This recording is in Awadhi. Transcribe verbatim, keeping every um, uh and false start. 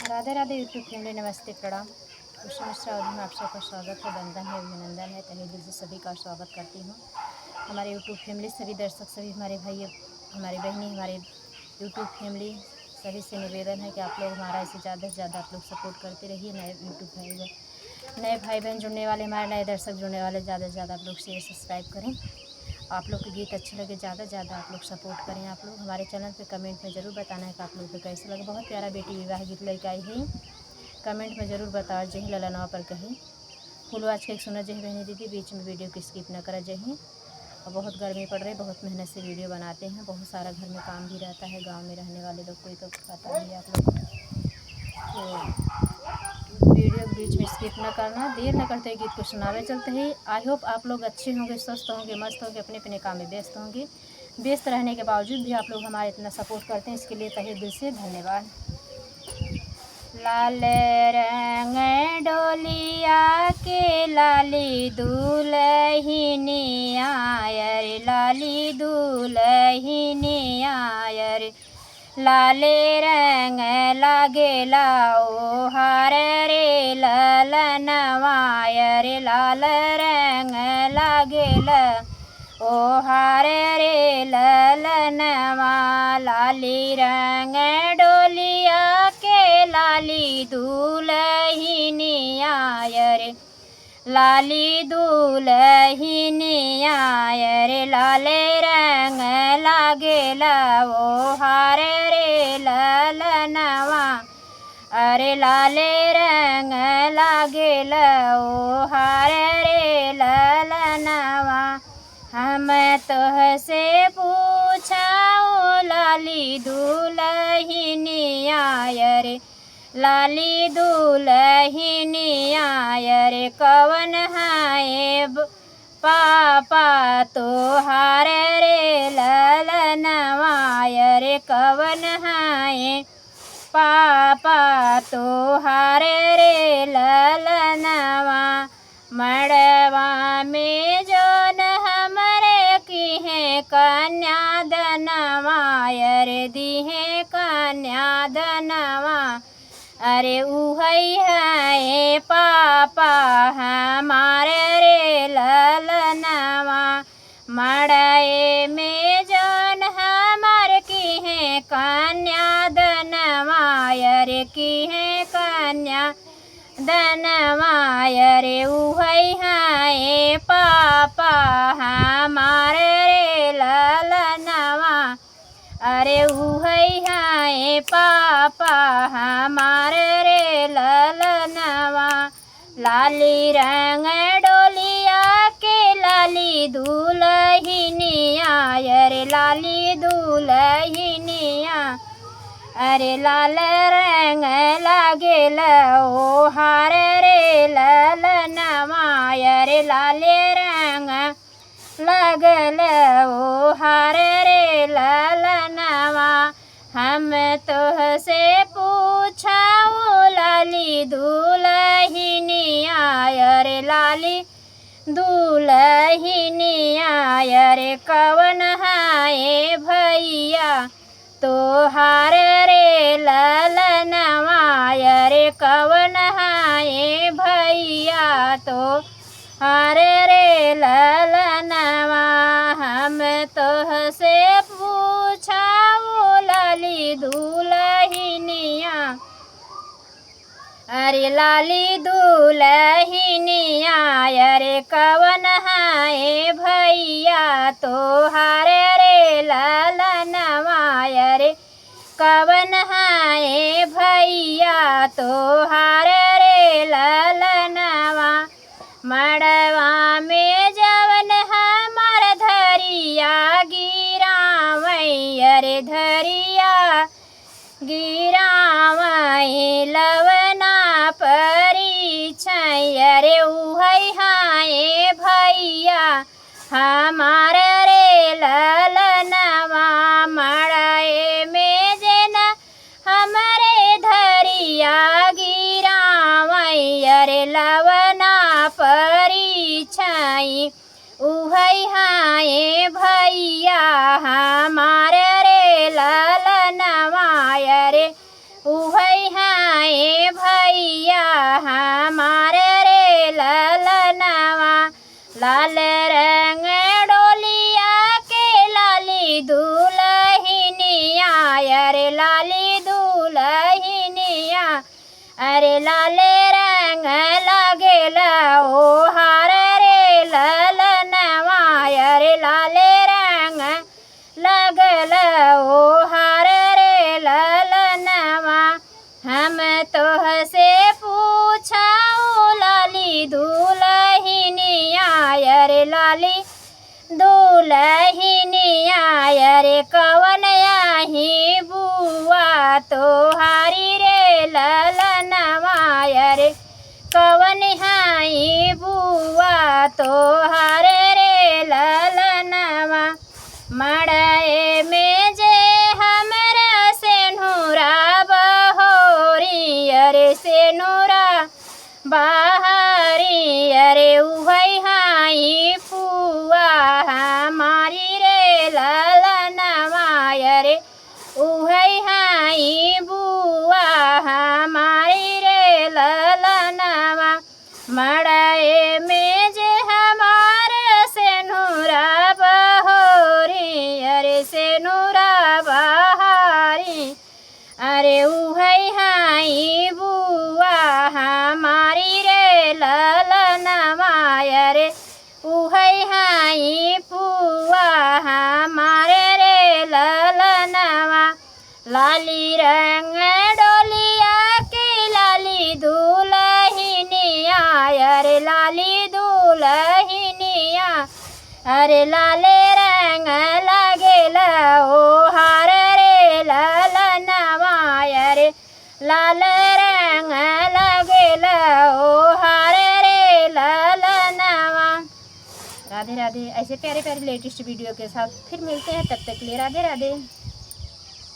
राधे राधे YouTube family, नमस्ते, प्रणाम। कुसुम श्रावणी में आप सबका स्वागत है, वंदन है, अभिनंदन है। तहे दिल से सभी का स्वागत करती हूँ। हमारे YouTube family, सभी दर्शक, सभी हमारे भाई, हमारे बहनी, हमारे YouTube family, सभी से निवेदन है कि आप लोग हमारा इसे ज़्यादा से ज़्यादा आप लोग support करते रहिए। नए YouTube भाई बहन, नए भाई बहन जुड़ने वाले, हमारे नए दर्शक जुड़ने वाले, ज़्यादा से ज़्यादा आप लोग share subscribe करें। आप लोग के गीत अच्छे लगे, ज़्यादा से ज़्यादा आप लोग support करें। आप लोग हमारे channel पे comment में ज़रूर बताना है कि आप लोग को कैसे लगे। बहुत प्यारा बेटी विवाह गीत लेके आई है, comment में ज़रूर बताओ जय ललनवा पर कहीं। फुलवा आज के एक सुना जय बहनी दीदी, बीच में video को skip न करा जय। और बहुत गर्मी पड़ रही, बहुत मेहनत से video बनाते हैं, बहुत सारा घर में काम भी रहता है। गांव में रहने वाले लोग को ही तो पता ही है आप लोग। तो video के बीच में skip न करना। देर न करते गीत को सुनावे चलते ही। I hope आप लोग अच्छे होंगे, स्वस्थ होंगे, मस्त होंगे, अपने अपने काम में व्यस्त होंगे। व्यस्त रहने के बावजूद भी आप लोग हमारा इतना support करते हैं, इसके लिए तहे दिल से धन्यवाद। लाल रंग डोलिया के लाली दुलहिनिया, अरे लाली दुलहिनिया, अरे लाले रंग लागेला ओहार रे ललनवा, अरे लाल रंग लागेला ओहार रे ललनवा। लाली रंग डोलिया के लाली दुलहिनिया, अरे लाली दुलहिनिया, अरे लाले रंग लागेला ओहार रे ललनवा, अरे लाले रंग लागेला ओहार रे ललनवा। हम तोहसे पूछाओ लाली दुलहिनिया, अरे लाली दुलहिनिया, अरे कवन है ब-, पापा तोहार रे ललनवा, अरे कवन है पापा तोहार रे ललनवा। मड़वा में जौन हमरे किहे कन्यादनवा, अरे दिहे कन्यादनवा, अरे उहई है पापा हमार रे ललनवा। मड़ए में जौन हमार किहे कन्यादनवा, अरे किहे कन्यादनवा, अरे उहई है पापा हमार रे ललनवा। अरे उहई है पापा हमार रे ललनवा। लाली रंग डोलिया के लाली दुलहिनिया, अरे लाली दुलहिनिया, अरे लाल रंग लागेला ओहार रे ललनवा, अरे लाले रंग लागल ओहार रे ललनवा। हम तोहसे पूछाओ लाली दुलहिनिया, अरे लाली दुलहिनिया, अरे कवन है भइया तोहार रे ललनवा, अरे कवन है भइया तोहार रे ललनवा। हम तोहसे पूछाओ लाली दुलहिनिया, अरे लाली दुलहिनिया, अरे कवन है भइया तोहार रे ललनवा, अरे कवन है भइया तोहार रे ललनवा। मड़वा में जवन हमार धरिया गिरावै, अरे धरिया गिरावै लवना परीछै, अरे उहै है भइया हमार रे ललनवा। मड़ए में जेन हमरे धरिया गिरावै, अरे लवना परीछै, उहै है भइया हमार रे ललनवा, अरे उहै है अरे लाले रंग लागेला ओहार रे ललनवा, अरे लाले रंग लागेला ओहार रे ललनवा। हम तोहसे पूछाऊ लाली दुलहिनिया, अरे लाली दुलहिनिया, अरे कवन आही बुआ तोहारी रे ललनवा, अरे कवन आही बुआ तोहारे रे ललनवा। मड़ए में जे हमरा सेनुरा बहोरी, अरे सेनुरा बहारी, अरे उहइ आही फुआ हमारी रे ललनवा, अरे उहइ आही बुआ हमारी रे ललनवा। मड़ए में जे हमार सेनुरा बहोरी, अरे सेनुरा बहारी, अरे उहइ आही बुआ हमारी रे ललनवा, अरे उहइ आही फुआ हमारे रे ललनवा। लाली रंग डोलिया के लाली दुलहिनिया, अरे लाली दुलहिनिया, अरे लाले रंग लागेला ओहार रे ललनवा, अरे लाल रंग लागेला ओहार रे ललनवा। राधे राधे। ऐसे प्यारे प्यारे लेटेस्ट वीडियो के साथ फिर मिलते हैं, तब तक के लिए राधे राधे।